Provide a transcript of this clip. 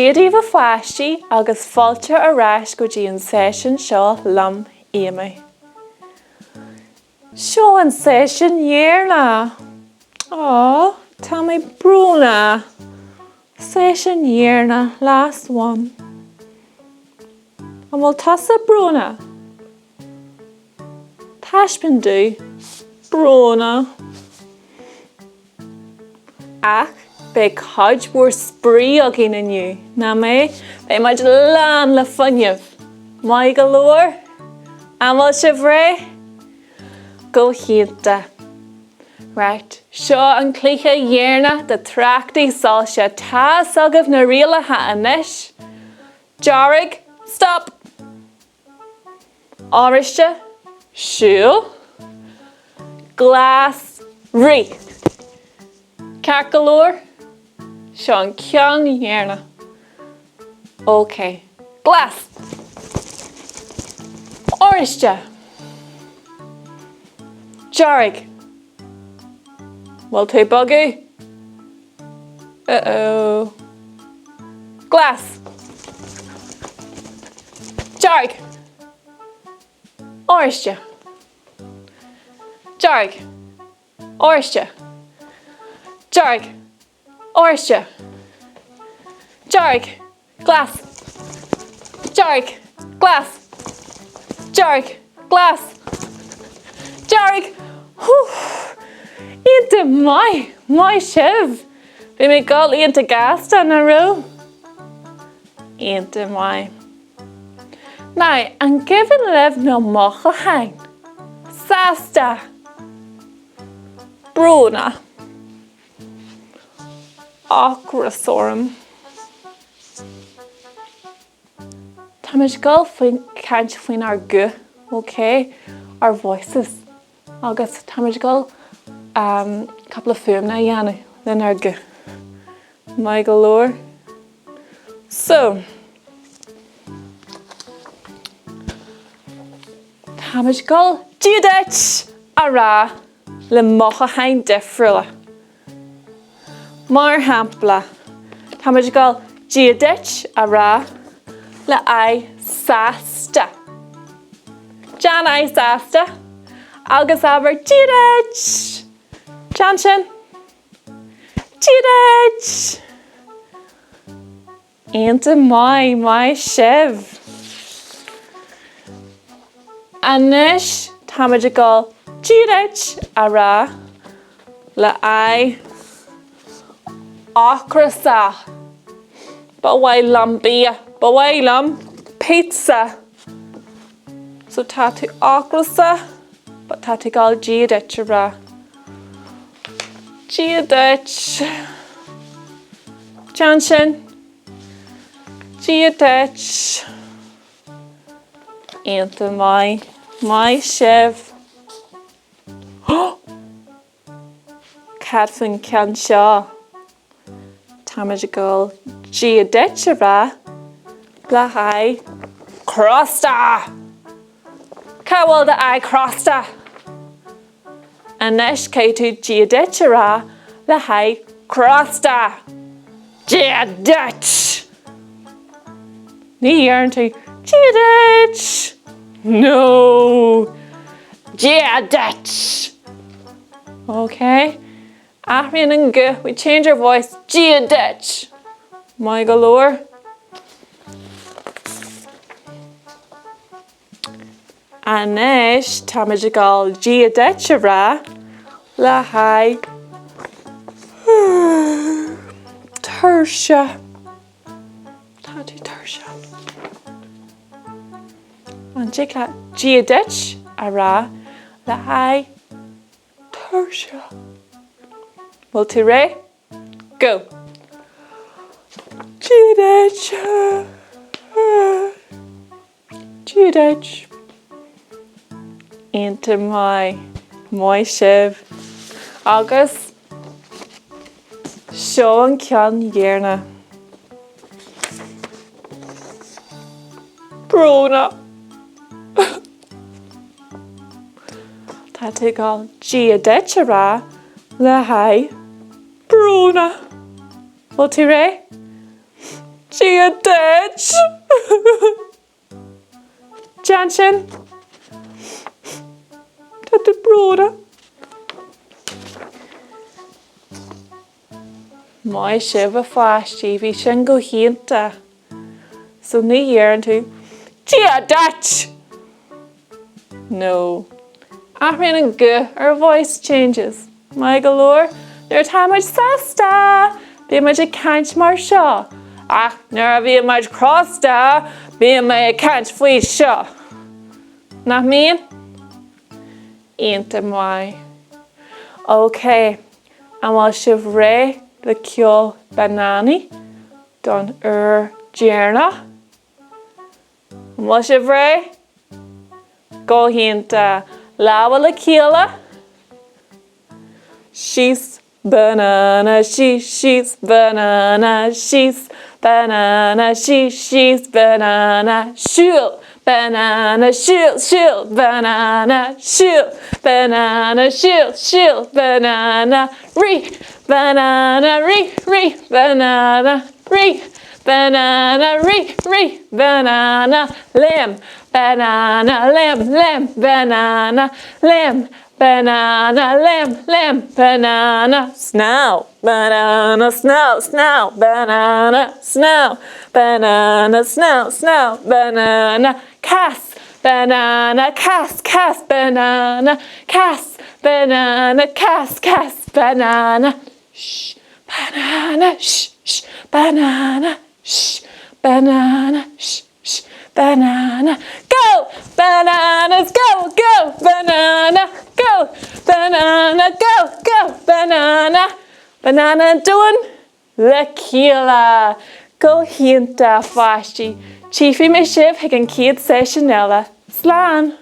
Dia daoibh a pháistí agus fáilte ar ais go dtí an seisiún seo liom, Amy. Seo an seisiún dheireanach! Aww, tá mé brónach! Seisiún dheireanach, last one. An bhfuil tusa brónach? Taispeáin domh. Brónach. Ach beidh cuid mhór spraoi againn inniu, nach mbeidh? Beidh muid lán le fuinneamh. Maith go leor? An bhfuil sibh réidh? Go hiontach. Right, seo an cluiche dheireanach de Treachtaí Soilse. Tá's agaibh na rialacha anois. Dearg, stop! Oráiste, siúl. Glas, rith. Ceart go leor? Seo an ceann dheireanach. Ok. Glas. Oráiste. Dearg. Bhfuil tú ag bogadh? Uh-oh. Glas. Dearg. Oráiste. Dearg. Oráiste. Dearg. Oráiste. Dearg. Glas. Dearg. Glas. Dearg. Glas. Dearg. Iontach maith! Maith sibh! Bhí mé ag dul iontach gasta, nach raibh? Iontach maith. Now, an gcuimhin libh na mothúcháin? Sásta. Brónach. Ocras orm. Táimid ag dul faoin caint faoinár guth, ok? Our voices. Agus táimid ag dul cúpla fuaimne a dhéanamh lenár guth. Maith go leor. So, táimid ag dul Dia duit! a rá le mothúcháin difriúla. Mar shampla, táimid ag dul Dia duit a rá le aghaidh sásta. Déan aghaidh sásta agus abair Dia duit! Déan sin. Dia duit! Iontach maith, maith sibh! Anois táimid ag dul Dia duit a rá le aghaidh ocrasach. Ba mhaith liom bia, ba mhaith liom pizza. So tá tú ocrasach but tá tú ag dul Dia duit a rá. Dia duit. Déan sin. Dia duit. Iontach maith. Maith sibh. Cad faoin ceann seo? Táimid ag dul Dia duit a rá le haghaidh crosta! Cá bhfuil d'aghaidh crosta? Anois caithfidh tú Dia duit a rá le haghaidh crosta! Dia duit! Ní dheireann tú Dia duit! No! Dia duit! Ok? Athraíonn an guth, we change our voice, Dia duit! Maith go leor. Anois táimid ag dul Dia duit a rá le haghaidh tuirse. Tá tú tuirseach. An dtig leat Dia duit a rá le haghaidh tuirse? Bhfuil tú réidh? Go! Dia duit! Dia duit! Iontach maith. Maith sibh. Agus seo an ceann dheireanach. Brónach. Tá tú ag dul Dia duit a rá le haghaidh brónach. Bhfuil tú réidh? Dia duit! Déan sin. Tá tú brónach. Maith sibh a pháistí, bhí sin go hiontach. So ní dheireann tú Dia duit! No. Athraíonn an guth, our voice changes. Maith go leor, nuair atá muid sásta, bíonn muid ag caint mar seo. Ach nuair a bhíonn muid crosta, bíonn mé ag caint faoi seo. Nach mbíonn? Iontach maith. Ok, an bhfuil sibh réidh le ceol bananaí don uair deireanach? An bhfuil sibh réidh? Go hiontach! Lámha le chéile. Síos, banana, síos, síos, banana, síos, banana, síos, síos, banana, siúl, banana, siúl, siúl, banana, siúl, banana, siúl, siúl, banana, rith, banana, rith, rith, banana, rith. Banana, rith, rith, banana, léim, banana, léim, léim, banana, léim, banana, léim, léim, banana, snámh, banana, snámh, snámh, banana, snámh, banana, snámh, snámh, banana, cas, banana, cas, cas, banana, cas, banana, cas, cas, banana, sh, banana, sh, sh, banana, sh, banana, sh, sh, banana, go! Bananas, go, go, banana, go, banana, go, go, banana, banana an domhan le chéile! Go hiontach, a pháistí! Tchífidh mé sibh chuig an chéad seisiún eile. Slán!